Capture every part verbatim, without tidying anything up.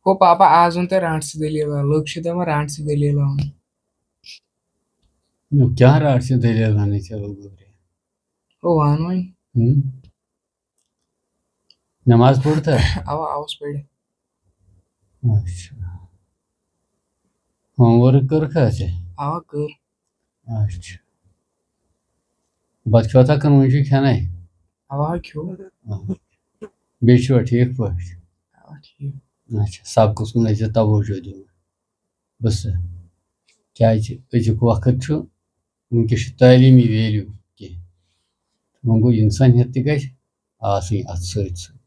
گوٚو پاپا، آز وَن تہٕ رانٛٹسٕے دٔلیٖلہ، لُکھ چھِ دَپان رانٛٹسٕے دٔلیٖلہ وَن۔ نہ، کیٛاہ رانٛٹسٕے دٔلیٖلہ وَنٕنۍ ژےٚ لوٚگ گوٚبرِ؟ گوٚو وَن وۄنۍ۔ ہُم۔ نماز پٔرتھا؟ اَوا، آوُس پٔرِتھ۔ اچھا۔ ہوم ورک کٔرکھا ژےٚ؟ اَوا کٔر۔ اچھا۔ بَتہٕ کھیوٚتھا کِنہٕ وُنہِ چھُے کھٮ۪نَے؟ اَوا کھیوٚو۔ بیٚیہِ چھُوا ٹھیٖک پٲٹھۍ؟ اَوا ٹھیٖک۔ اچھا، سبقَس کُن ٲسۍ زِ توجہ دیُن۔ بس۔ کیٛازِ أزیُک وقت چھُ، وٕنکیٚس چھُ تعلیٖمی ویلیوٗ کینٛہہ۔ وۄنۍ گوٚو اِنسٲنیت تہِ گژھِ آسٕنۍ اَتھ سۭتۍ سۭتۍ۔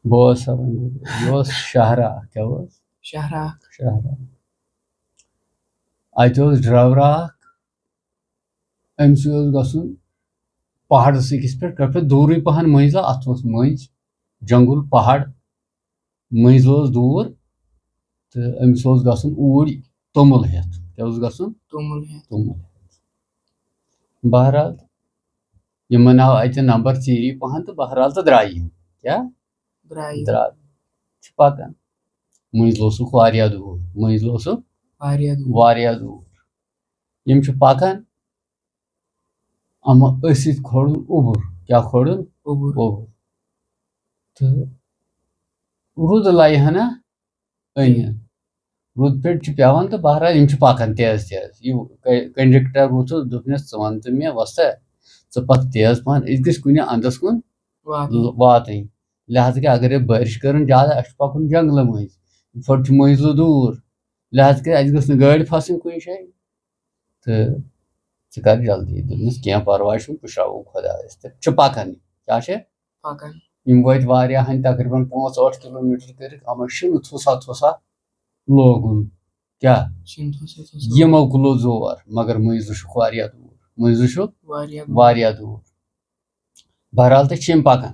بوز سا وۄنۍ گوٚو، یہِ اوس شاہراہ، کیٛاہ اوس؟ شاہراہ۔ شاہراہ۔ اَتہِ اوس ڈرٛاورا اَکھ، أمِس اوس گژھُن پہاڑس أکِس پٮ۪ٹھ، پٮ۪ٹھ، پٮ۪ٹھ دوٗرٕے پہن مٔنٛزۍ، اَتھ اوس مٔنٛزۍ جنگل پہاڑ، مٔنٛزۍ اوس دوٗر، تہٕ أمِس اوس گژھُن اوٗرۍ توٚمُل ہٮ۪تھ۔ کیٛاہ اوس گژھُن؟ توٚمُل ہٮ۪تھ۔ توٚمُل ہٮ۪تھ۔ بہرحال، یِمن آو اَتہِ نمبر ژیٖری پہن تہٕ بہرحال تہٕ درٛاے یِم۔ کیٛاہ؟ درٛاے۔ درٛاے۔ چھِ پکان۔ مٔنٛزۍ لوسُکھ واریاہ دوٗر، مٔنٛزۍ لوسُکھ واریاہ دوٗر۔ واریاہ دوٗر۔ یِم چھِ پکان، اما أسۍ سۭتۍ کھولُن اوٚبُر۔ کیٛاہ کھولُن؟ اوٚبُر۔ اوٚبُر۔ تہٕ رُد لَیہِ ہنا أنِتھ۔ رُد پٮ۪ٹھ چھُ پٮ۪وان تہٕ بہرحال یِم چھِ پَکان تیز تیز۔ یہِ ک-، کنڈکٹر ووٚتھُس، دوٚپنَس، "ژٕ وَن تہٕ مےٚ، وۄستا، ژٕ پَکھ تیز پَہَن، أسۍ گٔژھۍ کُنہِ اَندَس کُن واتُن۔ واتٕنۍ۔ لہذا کہِ اگر یہِ بٲرِش کٔرٕن زیادٕ، اَسہِ چھُ پَکُن جنٛگلہٕ مٔنٛزۍ، فُٹ چھُ مٔنٛزۍ لُہ دوٗر، لہذا کہِ اَسہِ گٔژھ نہٕ گٲڑۍ پھَسٕنۍ کُنہِ جایہِ۔" تہٕ ژٕ کر جلدی۔ دوٚپمَس، "کینٛہہ پرواے چھُنہٕ، پُشراوو خۄدایَس تہٕ چھِ پَکان۔" کیٛاہ چھِ؟ پَکان۔ یِم وٲتۍ واریاہَن، تقریٖباً پانٛژھ ٲٹھ کِلوٗ میٖٹر کٔرِکھ، اَما شِنہٕ تھوٚسا تھوٚسا لوگُن۔ کیٛاہ؟ شِنہٕ تھوٚسا تھوٚسا۔ یِمو کُلو زور، مگر مٔنٛزۍ چھُکھ واریاہ دوٗر، مٔنٛزۍ چھُکھ واریاہ دوٗر۔ واریاہ دوٗر۔ بہرحال تہٕ چھِ یِم پَکان۔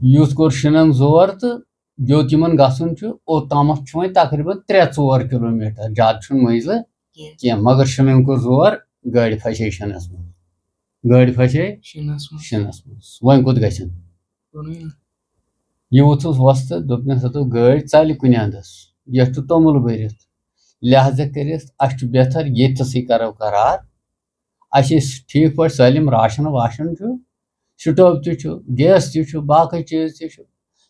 یُتھ کوٚر شِنَن زور تہٕ یوٚت یِمَن گژھُن چھُ، اوٚتامَتھ چھُ وۄنۍ تقریٖباً ترٛےٚ ژور کِلوٗ میٖٹر، زیادٕ چھُنہٕ مٔنٛزۍ کینٛہہ۔ کینٛہہ، مگر شِنَن کوٚر زور، گٲڑۍ پھسے شِنَس منٛز۔ گٲڑۍ پھسے شِنَس منٛز۔ شِنَس منٛز۔ وۄنۍ کوٚت گژھن؟ کُنُے نہٕ۔ یہِ ووٚتھُس وۄستہٕ، دوٚپنَس، "ہَتو گٲڑۍ ژَلہِ کُنہِ اَندَس، یَتھ چھُ توٚمُل بٔرِتھ۔ لہذا کٔرِتھ اَسہِ چھُ بہتر ییٚتھَسٕے کَرو قرار۔ اَسہِ ٲسۍ ٹھیٖک پٲٹھۍ سٲلِم راشَن واشَن چھُ، سِٹوو تہِ چھُ، گیس تہِ چھُ، باقٕے چیٖز تہِ چھُ۔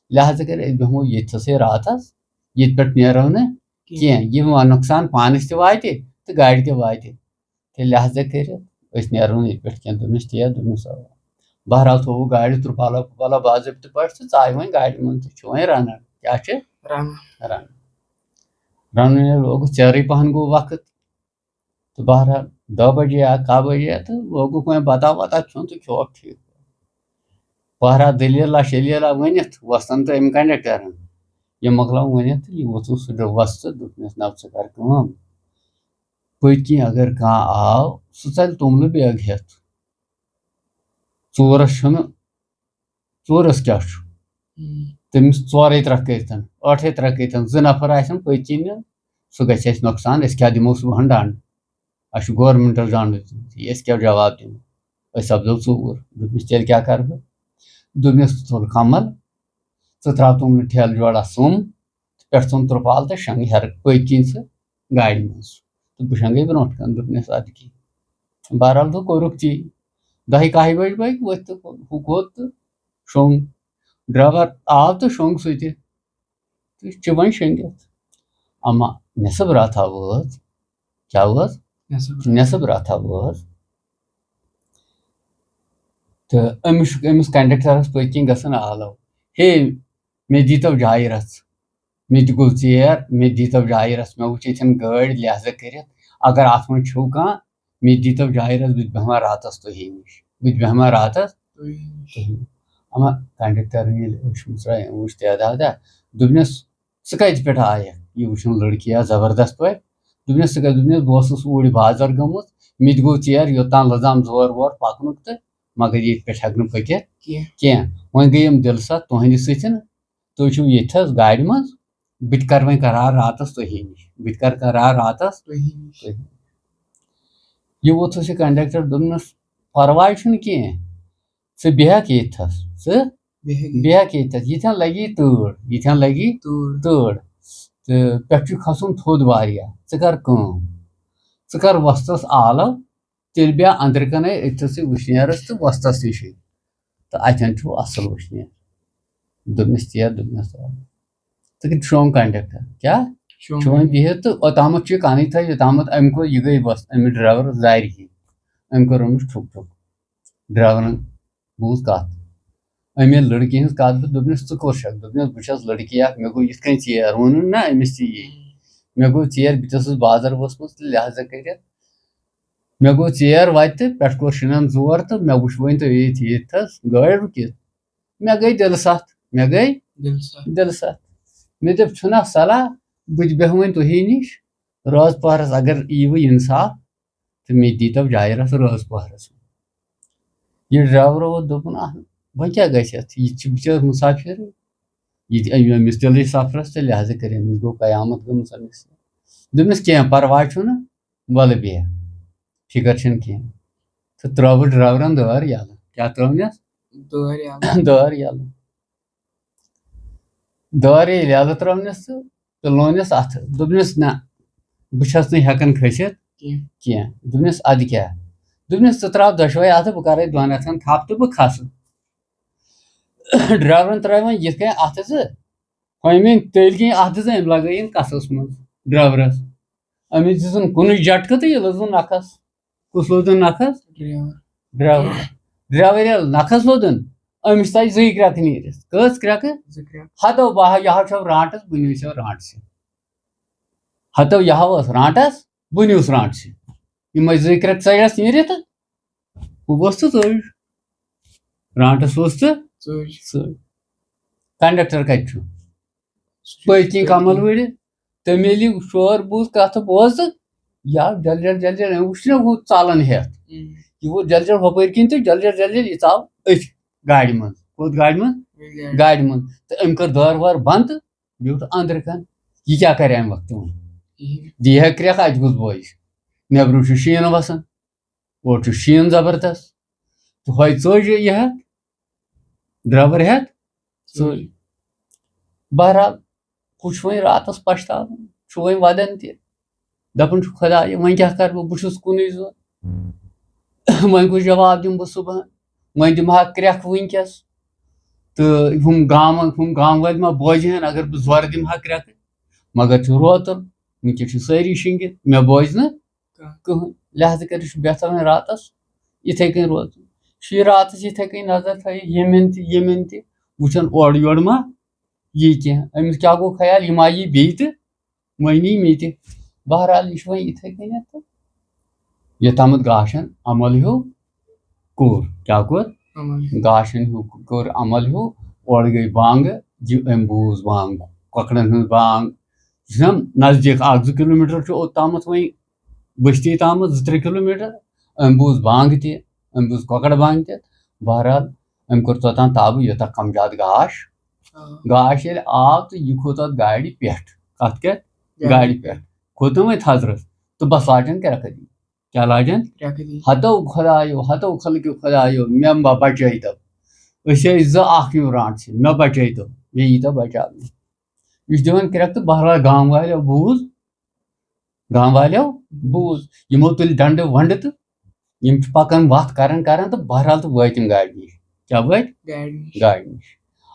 لہذا کٔرِتھ أسۍ بیٚہمو ییٚتھَسٕے راتَس، ییٚتہِ پٮ۪ٹھ نیرو نہٕ کینٛہہ۔ یہِ ما نۄقصان پانَس تہِ واتہِ تہٕ گاڑِ تہِ واتہِ۔ تہٕ لہذا کٔرِتھ أسۍ نیرو نہٕ ییٚتہِ پٮ۪ٹھ کینٛہہ۔" دوٚپمَس، "تی ہا۔" دوٚپمَس، "اَوا۔" بہرحال تھوٚوُکھ گاڑِ تُرپالا پُرپالا باضٲبطہٕ پٲٹھۍ تہٕ ژایہِ وۄنۍ گاڑِ منٛز تہٕ چھِ وۄنۍ رَنان۔ کیٛاہ چھِ؟ رَنان۔ رَنان۔ رَنُن ییٚلہِ لوگُکھ، ژیرٕے پَہَن گوٚو وقت۔ تہٕ بہرحال دَہ بَجے یا کاہ بَجے یا تہٕ لوگُکھ وۄنۍ بَتا وَتا کھیوٚن تہٕ کھیوٚوکھ ٹھیٖک۔ بہرحال دٔلیٖلہ شٔلیٖلہ ؤنِتھ وۄستَن تہٕ أمۍ کنڈکٹرَن یہِ مۄکلاو ؤنِتھ تہٕ یہِ ووٚتھُس سُہ وۄستہٕ، دوٚپنَس، "نَو ژٕ کَر کٲم، پٔتۍ کِنۍ اگر کانٛہہ آو، سُہ ژَلہِ توٚملہٕ بیگ ہٮ۪تھ۔ ژوٗرَس چھُنہٕ، ژوٗرَس کیٛاہ چھُ؟" ہُم۔ تٔمِس ژورَے ترٛکھ کٔرۍتَن، ٲٹھَے ترٛکھ کٔرۍتَن، زٕ نفر آسَن پٔتۍ کِنۍ، سُہ گژھِ اَسہِ نۄقصان، أسۍ کیٛاہ دِمو صُبحَن ڈنٛڈ؟ اَسہِ چھُ گورمٮ۪نٛٹَس ڈنٛڈ دیُن، أسۍ کیٛاہ جواب دِمو؟ أسۍ سَپدو ژوٗر۔ دوٚپمَس، "تیٚلہِ کیٛاہ کَرٕ بہٕ؟" دوٚپمَس، "ژٕ تُل کمل، ژٕ ترٛاو توٚملہٕ ٹھیلہٕ جوڑا سوٚم، تہٕ پٮ۪ٹھ ژھُن ترٛپال تہٕ شۄنٛگ ہیٚرٕ پٔتۍ کِنۍ ژٕ گاڑِ منٛز، تہٕ بہٕ شۄنٛگَے برٛونٛٹھ کَنہِ۔" دوٚپنَس، "اَدٕ کیٛاہ؟" بہرحال تہٕ کوٚرُکھ تی۔ دَہہِ کاہہِ بجہِ بٲگۍ ؤتھۍ تہٕ ہُہ کھوٚت تہٕ شۄنٛگ۔ ڈرٛایور آو تہٕ شۄنٛگ سُہ تہِ۔ تہٕ چھِ وۄنۍ شۄنٛگِتھ۔ اما نٮ۪صٕب راتھا وٲژ۔ کیٛاہ وٲژ؟ نٮ۪صٕب۔ نٮ۪صٕب راتھا وٲژ۔ تہٕ أمِس چھُ، أمِس کنڈکٹرس پٔتۍ کِنۍ گژھان آلو، "ہے، مےٚ دیٖتو جایہِ رژھ، مےٚ تہِ گوٚو ژیر، مےٚ دیٖتو جایہِ رژھ، مےٚ وٕچھ ییٚتھٮ۪ن گٲڑۍ، لہذا کٔرِتھ اگر اتھ منٛز چھُو کانٛہہ، مےٚ دیٖتو جایہِ رژھ، بہٕ تہِ بیٚہمہٕ ہا راتس تُہی نِش، بہٕ تہِ بیٚہمہٕ ہا راتس تُہی نِش۔" اما کنڈکٹرن ییٚلہِ أچھ مُژرایہِ، أمۍ وٕچھ تعدادہ، دوٚپنس، "ژٕ کتہِ پٮ۪ٹھ آیکھ یہِ وٕچھُن لڑکی آ زبردست پٲٹھۍ؟" دوٚپنس، "ژٕ کتہِ؟" دوٚپنس، "بہٕ اوسُس اوٗرۍ بازر گوٚمُت، مےٚ تہِ گوٚو ژیر، یوٚتام لٔجام زور وور پکنُک تہٕ مگر ییٚتہِ پٮ۪ٹھ ہٮ۪کہٕ نہٕ پٔکِتھ کینٛہہ۔ کینٛہہ۔ وۄنۍ گٔے یِم دِلہٕ ستھ تُہنٛدِ سۭتۍ، تُہۍ چھِو ییٚتھس گاڑِ منٛز، بہٕ تہِ کرٕ وۄنۍ قرار راتس تُہی نِش، بہٕ تہِ کرٕ قرار راتس تُہی نِش۔ تُہی نِش۔ یہِ ووٚتھُس یہِ کنڈکٹر، دوٚپنس، پرواے چھُنہٕ کینٛہہ، ژٕ بیٚہکھ ییٚتھس، ژٕ بیٚیہِ ہیٚکہِ بیٚیہِ ہیٚکہِ ییٚتہِ ییٚتٮ۪ن لَگی تۭر، ییٚتٮ۪ن لَگی تۭر۔ تۭر، تہٕ پٮ۪ٹھٕ چھُ کھسُن تھوٚد واریاہ۔ ژٕ کر کٲم، ژٕ کر وۄستَس آلو، تیٚلہِ بیٚہہ أنٛدرٕ کَنے أتھۍ تھسٕے وٕشنیرَس تہٕ وۄستَس نِشٕے، تہٕ اَتٮ۪ن چھُ اَصٕل وٕشنیر۔ دوٚپنَس ژیر، دوٚپنَس آ۔ ژٕ کِتھ چھُ سون کنڈکٹر؟ کیٛاہ؟ چون چھُ وۄنۍ بِہِتھ تہٕ اوٚتامَتھ چھُ یہِ کَنٕے تھٲیِتھ، یوٚتامَتھ أمۍ کوٚر، یہِ گٔے بَس، أمِس ڈرایورَس دارِ ہِنٛدۍ۔ أمۍ کوٚر أمِس ٹھُک ٹھُک۔ ڈرایورَن بوٗز کَتھ۔ أمۍ ییٚلہِ لٔڑکی ہِنٛز کَتھ بوٗز، دوٚپنَس، "ژٕ کُس چھَکھ؟" دوٚپنَس، "بہٕ چھَس لٔڑکی اَکھ، مےٚ گوٚو یِتھ کٔنۍ ژیر، ووٚنُن نہ أمِس ژےٚ یی۔ مےٚ گوٚو ژیر، بہٕ تہِ اوسُس بازر ووٚتھمُت تہٕ لہذا کٔرِتھ مےٚ گوٚو ژیر وَتہِ، پٮ۪ٹھٕ کوٚر شِنَن زور تہٕ مےٚ وٕچھ وۄنۍ تُہۍ ییٚتہِ ییٚتہِ تھَس گٲڑۍ رُکِتھ۔ مےٚ گٔے دِلہٕ سَتھ، مےٚ گٔے دِلہٕ سَتھ۔ دِلہٕ سَتھ۔ مےٚ دوٚپ، چھُنہ صلاح، بہٕ تہِ بیٚہمہٕ وۄنۍ تُہی نِش۔ رٲژ پَہرَس اگر ییٖوٕ اِنصاف تہٕ مےٚ دیٖتو جایہِ رَژھ رٲژ پَہرَس۔ یہِ ڈرٛاورو ووت، دوٚپُن، اَہَن، وۄنۍ کیٛاہ گژھِ اَتھ؟ یہِ تہِ چھُ بِچٲرۍ مُسافِر۔ یہِ تہِ أمۍ أمِس دِلٕے سفرَس تہٕ لہذا کٔرِتھ أمِس گوٚو قیامَت گٔمٕژ أمِس۔ دوٚپمَس، "کینٛہہ پَرواے چھُنہٕ، وَلہٕ بیٚہہ، فِکر چھَنہٕ کینٛہہ۔" تہٕ ترٛٲوٕس ڈرٛاورَن دٲر یَلہٕ۔ کیٛاہ ترٛٲونَس؟ دٲر یَلہٕ۔ دٲر یَلہٕ۔ دٲر ییٚلہِ یَلہٕ ترٛٲونَس تہٕ تُلنَس اَتھٕ۔ دوٚپنَس، "نہ، بہٕ چھَس نہٕ ہٮ۪کان کھٔسِتھ کینٛہہ۔ کینٛہہ۔" دوٚپنَس، "اَدٕ کیٛاہ؟" دوٚپنَس، "ژٕ ترٛاو دۄشوَے اَتھٕ، بہٕ کَرَے دۄن اَتھَن تھَپھ تہٕ بہٕ کھَسہٕ۔" ڈرٛاورَن ترٛٲوۍ وۄنۍ یِتھ کٔنۍ اَتھٕ زٕ، ہۄمہِ تٔلۍ کِنۍ اَتھٕ زٕ، أمۍ لَگٲیِن کَسَس منٛز ڈرٛاورَس۔ أمِس دِژٕن کُنُے جَٹکہٕ تہٕ یہِ لوٚگُن نَکھَس۔ کُس لوٚدُن نَکھَس؟ ڈرٛاوَر۔ ڈرٛاوَر۔ ڈرٛاوَر ییٚلہِ نَکھَس لوٚدُن، أمِس تَتہِ زٕے کرٛٮ۪کہٕ نیٖرِتھ۔ کٔژ کرٛٮ۪کہٕ؟ زٕ کرٛٮ۪کہٕ۔ ہَتو بہہ، یہِ ہا چھَو رانٛٹَس، بہٕ نِمہٕ سا رانٛٹسٕے۔ ہَتو یہِ ہا اوس رانٛٹَس، بہٕ نیوٗس رانٛٹسٕے۔ یِمَے زٕے کرٛٮ۪کہٕ ژَیَس نیٖرِتھ تہٕ ہُہ اوس تہٕ ژٔج۔ رانٛٹَس اوس تہٕ ژٔج۔ ژٔج۔ کنڈکٹر کَتہِ چھُ؟ سُہ چھُ پٔتۍ کِنۍ کمل وٕڑِتھ۔ تٔمۍ ییٚلہِ یہِ شور بوٗز، کَتھٕ بوزٕ، یہِ آو جل جل جل جل، أمۍ وٕچھ نہ ہُہ ژَلان ہٮ۪تھ۔ ہُم۔ یہِ ووت جل جل ہُپٲرۍ کِنۍ تہٕ جل جل جل جل یہِ ژاو أتھۍ گاڑِ منٛز۔ کوٚت گاڑِ منٛز؟ وۄنۍ گاڑِ۔ گاڑِ منٛز۔ تہٕ أمۍ کٔر دٲر وٲر بنٛد تہٕ بیوٗٹھ أنٛدرٕ کَن۔ یہِ کیٛاہ کَرِ اَمہِ وقتہٕ وۄنۍ؟ کِہیٖنۍ۔ دی ہا کرٛٮ۪کھ، اَتہِ کُس بوزِ؟ نٮ۪برٕ چھُ شیٖن وَسان، اورٕ چھُ شیٖن زبردست۔ تہٕ ہۄے ژٔج یہِ ہٮ۪تھ، ڈرٛاوَر ہٮ۪تھ ژٔج۔ بہرحال، ہُہ چھُ وۄنۍ راتَس پَشتاوان، چھُ وۄنۍ وَدان تہِ۔ دَپان چھُ، "خۄدایا، وۄنۍ کیٛاہ کَرٕ بہٕ؟ بہٕ چھُس کُنُے زوٚن۔" وۄنۍ کُس جواب دِمہٕ بہٕ صُبحن؟ وۄنۍ دِمہٕ ہا کرٛٮ۪کھ وٕنکٮ۪س۔ تہٕ ہُم گامہٕ، ہُم گامہٕ وٲلۍ ما بوزِ ہن اگر بہٕ زورٕ دِمہٕ ہا کرٛٮ۪کہٕ؟ مگر چھُ روتُل، وٕنکٮ۪س چھِ سٲری شِنٛگِتھ، مےٚ بوزِ نہٕ کٕہٕنۍ۔ لہذا کٔرِتھ چھُ بہتر وۄنۍ راتَس یِتھَے کٔنۍ روزُن۔ چھُ یہِ راتَس یِتھَے کٔنۍ نظر تھٲیِتھ، ییٚمٮ۪ن تہِ، ییٚمٮ۪ن تہِ وٕچھان اورٕ یورٕ ما یی کینٛہہ۔ أمِس کیٛاہ گوٚو خیال، یہِ ما یی بیٚیہِ تہٕ وۄنۍ یی مےٚ تہِ۔ بہرحال، یہِ چھُ وۄنۍ یِتھَے کٔنٮ۪تھ تہٕ یوٚتامَتھ گاشَن عمل ہیوٗ کوٚر۔ کیٛاہ کوٚر؟ عمل۔ گاشَن ہیوٗ کوٚر عمل ہیوٗ، اورٕ گٔے بانٛگہٕ، یہِ أمۍ بوٗز بانٛگ، کۄکرَن ہٕنٛز بانٛگ۔ یہِ چھُنہ نزدیٖک، اَکھ زٕ کِلوٗ میٖٹر چھُ اوٚتامَتھ وۄنۍ بٔستی تامَتھ، زٕ ترٛےٚ کِلوٗ میٖٹر۔ أمۍ بوٗز بانٛگ تہِ، أمۍ بوٗز کۄکَر بانٛگ تہِ۔ بہرحال، أمۍ کوٚر توٚتام تابہٕ، یوٗتاہ کَم زیادٕ گاش۔ آ۔ گاش ییٚلہِ آو تہٕ یہِ کھوٚت اَتھ گاڑِ پٮ۪ٹھ۔ کَتھ کیٛاہ؟ گاڑِ۔ گاڑِ پٮ۪ٹھ۔ کھوٚت نہٕ وۄنۍ تھزرَس تہٕ بَس لاجَن کرٛٮ۪کہٕ دِنۍ۔ کیٛاہ لاجَن؟ کرٛٮ۪کہٕ دِنۍ۔ ہَتو خۄدایو، ہَتو خلقیو خۄدایو، مےٚ ما بَچٲیتو۔ أسۍ ٲسۍ زٕ اَکھ ہیوٗ رانٛٹسٕے، مےٚ بَچٲیتو، مےٚ ییٖتو بَچاونہٕ۔ یہِ چھُ دِوان کرٛٮ۪کہٕ تہٕ بہرحال گام والیو بوٗز، گام والیو بوٗز، یِمو تُلۍ ڈنٛڈٕ ونٛڈٕ تہٕ یِم چھِ پَکان وَتھ کران کران تہٕ بہرحال تہٕ وٲتۍ یِم گاڑِ نِش۔ کیٛاہ وٲتۍ؟ گاڑِ نِش۔ گاڑِ نِش۔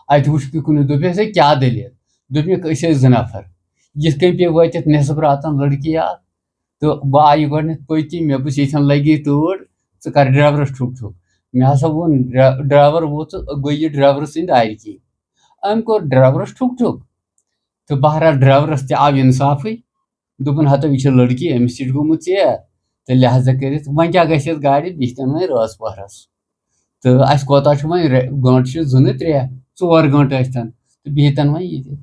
اَتہِ وٕچھ کہِ کُنہِ، دوٚپُکھ، "ہے، کیٛاہ دٔلیٖل؟" دوٚپمَکھ، "أسۍ ٲسۍ زٕ نفر، یِتھ کٔنۍ پیٚیہِ وٲتِتھ نٮ۪صٕف راتَن لٔڑکی اَکھ تہٕ بہٕ آیہِ گۄڈٕنٮ۪تھ پٔتۍ کِنۍ، مےٚ بوٗز ییٚتھٮ۪ن لَگی تۭر، ژٕ کَر ڈرٛایورَس ٹھُک ٹھُک۔" مےٚ ہسا ووٚن ڈرٛا-، ڈرٛایور ووت تہٕ گوٚو یہِ ڈرٛایورٕ سٕنٛدِ آرِ کِنۍ۔ أمۍ کوٚر ڈرٛایورَس ٹھُک ٹھُک تہٕ بہرحال ڈرٛایورَس تہِ آو اِنصافٕے۔ دوٚپُن، "ہَتو، یہِ چھِ لٔڑکی، أمِس تہِ چھُ گوٚمُت ژیر۔ تہٕ لہذا کٔرِتھ وۄنۍ کیٛاہ گژھِ یَتھ گاڑِ؟ بِہتَن وۄنۍ رٲژ پَہرَس۔ تہٕ اَسہِ کوتاہ چھُ وۄنۍ رے-، گٲنٛٹہٕ چھِ زٕ نہٕ ترٛےٚ، ژور گٲنٛٹہٕ ٲسۍتَن۔ تہٕ بِہتَن وۄنۍ ییٚتہِ۔"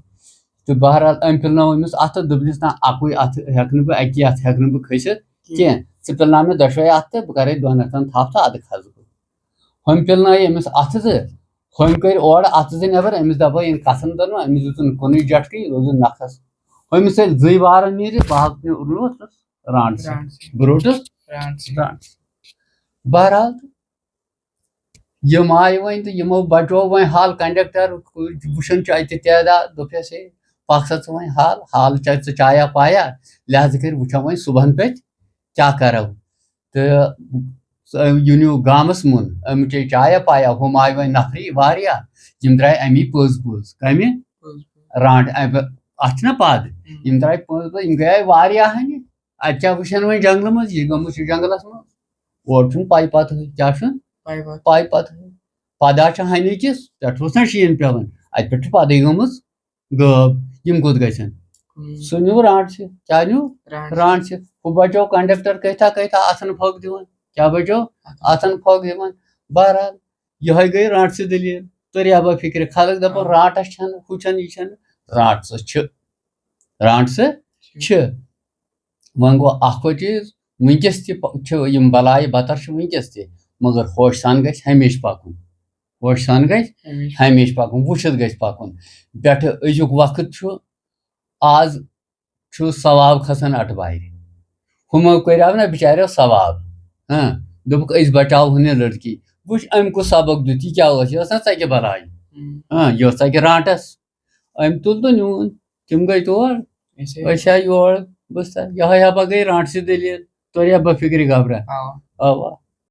تہٕ بہرحال أمۍ پِلنٲو أمِس اَتھٕ، دوٚپنَس، "نہ، اَکُے اَتھٕ ہٮ۪کہٕ نہٕ بہٕ، اَکی اَتھٕ ہٮ۪کہٕ نہٕ بہٕ کھٔسِتھ کینٛہہ۔ ژٕ پِلناو مےٚ دۄشوَے اَتھٕ تہٕ بہٕ کَرَے دۄن اَتھَن تھَپھ تہٕ اَدٕ کھَسہٕ بہٕ۔" ہُمۍ پِلنٲے أمِس اَتھٕ زٕ، ہُمۍ کٔرۍ اورٕ اَتھٕ زٕ نٮ۪بر، أمِس دَبٲے یِم کَتھَن دۄن، أمِس دیُتُن کُنُے جَٹکہٕ، یہِ لوٚگُن نَکھَس۔ ہُمِس ییٚلہِ زٕے وارَن نیٖرِتھ، بہٕ حظ مےٚ روٗدُس رانٛٹسٕے۔ رانٛٹسٕے۔ بہٕ روٗدُس رانٛٹسٕے۔ رانٛٹسٕے۔ بہرحال، یِم آیہِ وۄنۍ تہٕ یِمو بچو وۄنۍ حال، کنڈکٹر وٕچھان چھُ اَتہِ تعداد، دوٚپہَس، "ہے، پکھ سا ژٕ وۄنۍ حال، حال چاے ژٕ چایا پایا، لہذا کٔرۍ وٕچھو وۄنۍ صُبحن پٔتۍ کیٛاہ کرو۔" تہٕ أمۍ نیوٗ گامس مُن، أمۍ چے چایا پایا، ہُم آیہِ وۄنۍ نفری واریاہ، یِم درٛاے اَمی پٔز پٔز۔ کمہِ؟ رانٛٹ، اَمہِ پتہٕ، اَتھ چھِنہ پد، یِم درٛاے پٔز پٔز، یِم گٔیے واریاہ ہنہِ۔ اَتہِ کیٛاہ وٕچھن وۄنۍ جنگلہٕ منٛز، یہِ گٔمٕژ چھِ جنگلس منٛز، اورٕ چھُنہٕ پَے پَتہٕ، کیٛاہ چھُنہٕ پَے وَتھ۔ پَے پَتہٕ۔ پَدا چھِ ہَنہِ أکِس، پٮ۪ٹھٕ اوس نہ شیٖن پٮ۪وان، اَتہِ پٮ۪ٹھ چھِ پَدٕے گٔمٕژ غٲب۔ یِم کوٚت گژھن؟ کُنی۔ سُہ نیوٗ رانٛٹ چھِ، کیٛاہ نیوٗ؟ رانٛٹ۔ رانٛٹ چھِ۔ ہُہ بَچو کنڈکٹر کٔتھا کٔتھا اَتھن پھۄکھ دِوان، کیٛاہ بَچو؟ اَتھن۔ اَتھن پھۄکھ دِوان۔ بہرحال، یِہوٚے گٔے رانٛٹ سٕنٛز دٔلیٖل۔ توٚریابا فِکرِ، خلق دَپان، آ۔ رانٛٹَس چھَنہٕ، ہُہ چھَنہٕ، یہِ چھَنہٕ۔ رانٛٹ سٕنٛز چھِ۔ رانٛٹ سٕنٛز چھِ۔ چھِ۔ وۄنۍ گوٚو اکھ ہُہ چیٖز، وٕنکیٚس تہِ پ-، چھِ یِم بلایہِ بتر چھِ وٕنکیٚس تہِ، مگر ہوشہِ سان گژھِ ہمیشہِ پکُن۔ ہوشہِ سان گژھِ ہمیشہِ۔ ہمیشہِ پکُن، وٕچھِتھ گژھِ پکُن۔ پٮ۪ٹھٕ أزیُک وقت چھُ، آز چھُ ثواب کھسان اٹہٕ بارِ۔ ہُمو کریو نہ بچاریو ثواب۔ ہاں، دوٚپُکھ، "أسۍ بچاوہون یہِ لڑکی۔" وٕچھ، أمۍ کُس سبق دیُت، یہِ کیٛاہ اوس؟ یہِ ٲس نہ ژکہِ بلاے۔ ہُم۔ ہاں، یہِ اوس ژکہِ رانٹس۔ أمۍ تُل تہٕ نیوٗن۔ تِم گٔے تور۔ أسۍ ہے أسۍ آے یور۔ بوٗزتھا؟ یِہوٚے ہبا گٔے رانٛٹسٕے دٔلیٖل۔ توٚریابا فِکرِ گبرا۔ اَوا۔ اَوا۔